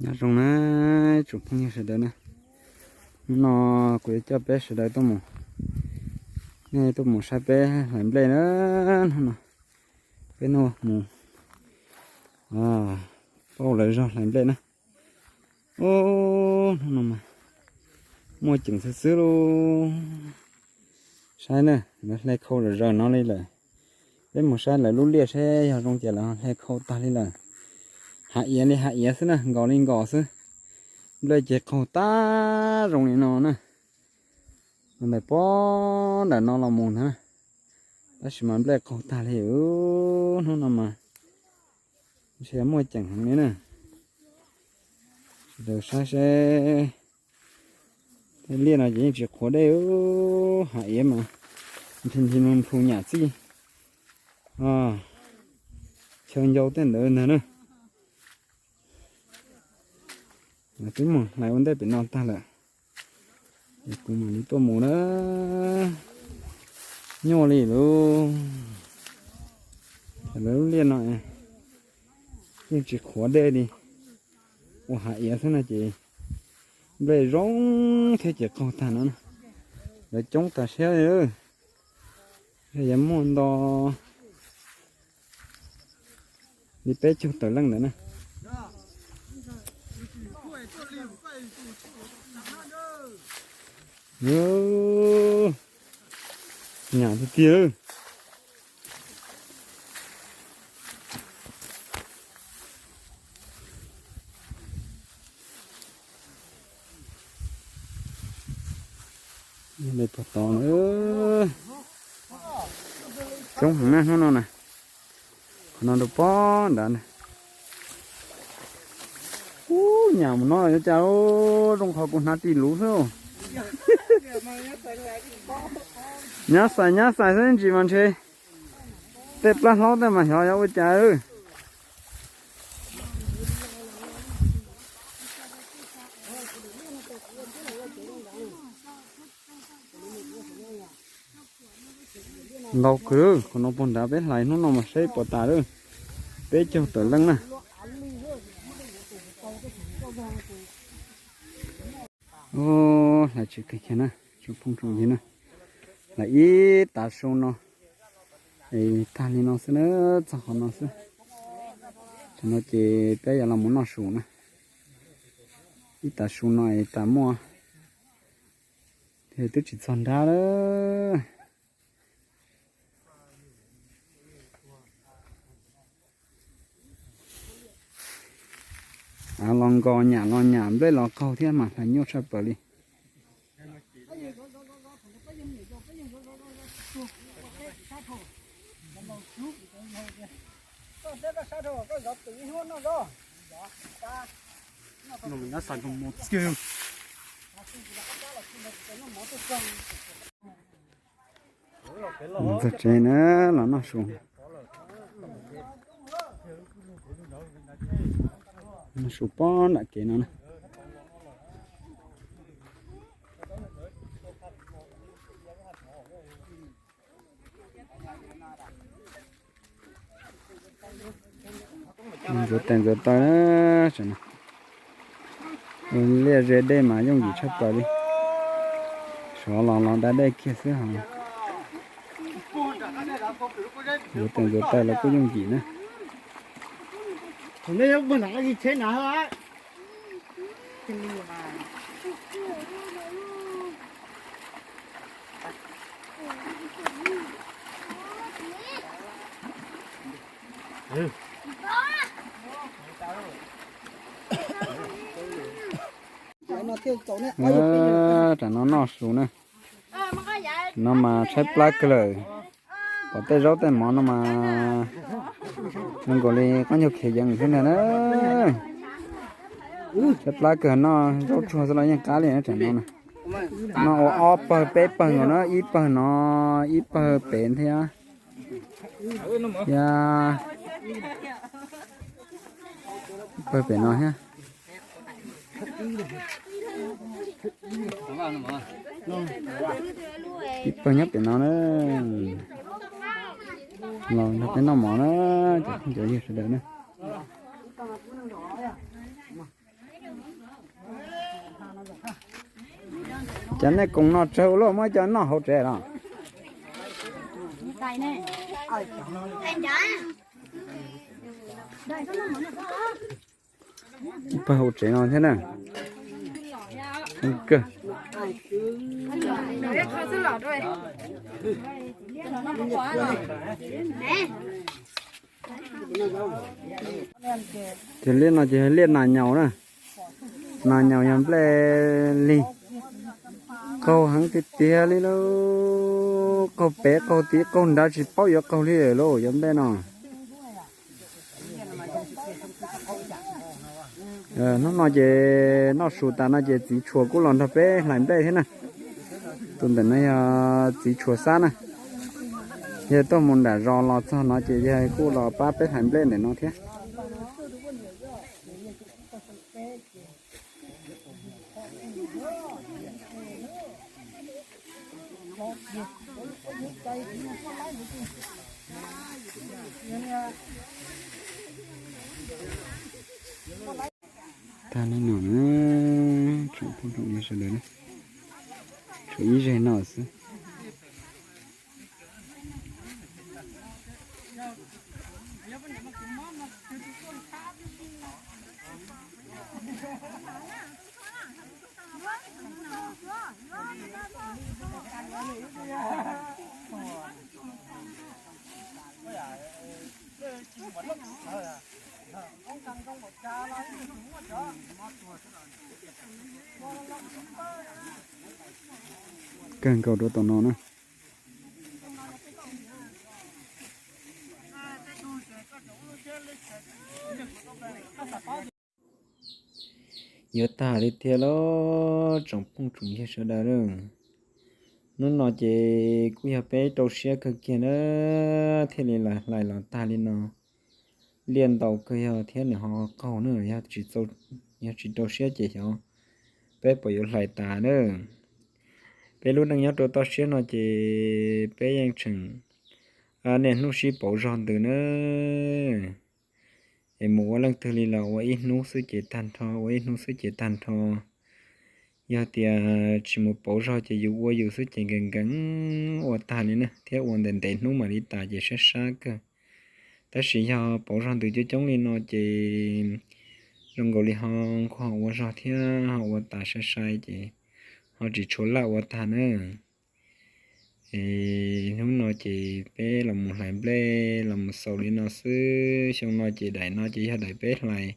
Nyob zoo na, tsoom phooj ywg sawv daws na. Hnub no kuv yuav coj peb sawv daws tuaj mus, nej tuaj mus saib peb hlais nplej na. Hnub no peb no mus pauj lawv zog hlais nplej na. Ub, hnub no mas muaj ceem xwb xwb lauj. Saib na, lawv hle khau zom zaws no li lawm. Peb mus saib lawv lub liaj seb yog zoo cas lawv hle khau tag li lawm. Hav iav li hav iav xwb na, nkos li nkos xwb. Nplej ces qaug tag zoo li no na. Ntawm pob nram no los mus ntag, tab sis mas nplej qaug tag li. Hnub no mas ntshe muaj ceem heev li na. Sawv daws saib seb, tej liaj no ces yeej tsis qhuav dej, hav iav mas nthi nthi nplu nyam txij chaw ncau tej ntawd ntag na. Twb mus hlais ua ntej pem no tag lawm, es kuv mam li tuaj mus na. Nyuaj li lauj, lawv lub liaj no yeej tsis qhuav dej li, ua hav iav xwb no ces nplej zoo thiab ces qaug tag no. Lawv coob tas siab li, yuav muaj nto li peb caug tawm leej ntawd na. Nyam tiag tiag. Puag tod na, coob heev na hnub no na. Qhov no rau pob nrad na. Ub, nyam mus no yuav cas zoo qhov kuv hnav ris luv xwb. Nyab xais nyab xais xwb ntsis mas ntshe tej plab hlaub tej mas xyov yog ua cas. Ntau kawg, qhov no puag nrad peb hlais hnub no mas saib puas tas lawm, peb caug tawm leej na. Hlais tsis kawg kiag na, tsoom phooj tsoom ywg na. Hlais ib tav su no es tag li no xwb na, txog qhov no xwb. Tam no ces peb yuav los mus noj su na. Ib tav su no es tas muaj, twb tsis txog nrab lawm. Av los nkos, nyam los nyam, nplej los qaug thiab mas hlais nyuaj tshaj plaws li. Mus txog tsev na, los noj su. Noj su pob nram kev no na. Ntxuav tes ntxuav taw na, liaj ze dej mas yooj yim tshaj plaws li. Sov los los da dej kiag xwb hos. Ntxuav tes ntxuav taw los kuj yooj yim na. Tam no noj su na. No mas tshaib plab kawg lawm. Pom tej zaub tej mov no mas zoo nkaus li qab nyuag khiav yees xwb ntag na. Tshaib plab kawg, noj zaub tsuag xwb los yeej qab li na tam no na. Noj ua ob pawg peb pawg nkaus na, ib pawg no, ib pawg pem thiab. Thiab ib pawg pem no thiab. Ib pawg nyob pem no na. Los nrog peb noj mov na, cov phooj cov ywg sawv daws na. Cov nej koom no tsawg ua luaj, muab cov noj hauv tsev los? Pawg hauv tsev no thiab na. Ces liaj no ces liaj nas nyaus na. Nas nyaus yog nplej lig, qaug heev tiag tiag li lauj. Qaug pem qaug tid qaug nrad tsis paub yuav qaug li lauj cov nplej no. Hnub no ces noj su tas no ces txiv tshuas kuj los nrog peb hlais nplej thiab na. Tus ntawm no yog txiv tshuas Xab na. Yog tuaj mus nram zos los txog no ces yog kuj los pab peb hlais nplej ntawm no thiab. Tag li no na, tsoom phooj ywg sawv daws, tshuav ib zeg no xwb. Kawg nkaus rau tom no na. Yuav tag li thiab lauj tsoom phooj tsoom ywg sawv daws. Hnub no ces kuj yog peb rau siab kawg kiag na, thiaj li hlais los tag li no. Liaj ntau kawg yog thiab nws ho qaug na, yog tsis rau siab ces xyov peb puas yuav hlais tas na. Peb lub neej nyob rau toj siab no ces peb yeej tseem niaj hnub sib pauv zog ntws na. Es mus ua leej twg li los ua ib hnub xwb ces tag nrho, ua ib hnub xwb ces tag nrho. Yog tias tsis mus pauv zog ces yus ua yus xwb ces nkees nkees ua tag li na, thiab ua ntev ntev hnub mam li tas ces sab sab kawg. Tab sis yog pauv zog ntws coob coob li no ces zoo nkaus li ho nquag ho ua zog thiab ho ua tas sai sai ces ho tsis tshua laj ua tag na. Es hnub no ces peb los mus hlais nplej los mus xaus li no xwb. Xyoo no ces daim no ces yog daim peb hlais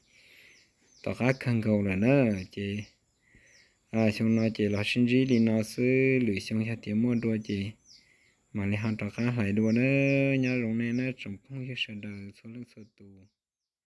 tom qab kawg nkaus lawm na. Ces xyoo no ces los sib ntsib li no xwb, lwm xyoo yog tias muaj dua ces mam li ho rov qab hlais dua na. Nyob zoo nej na tsoom phooj ywg sawv daws txhua leej txhua tus.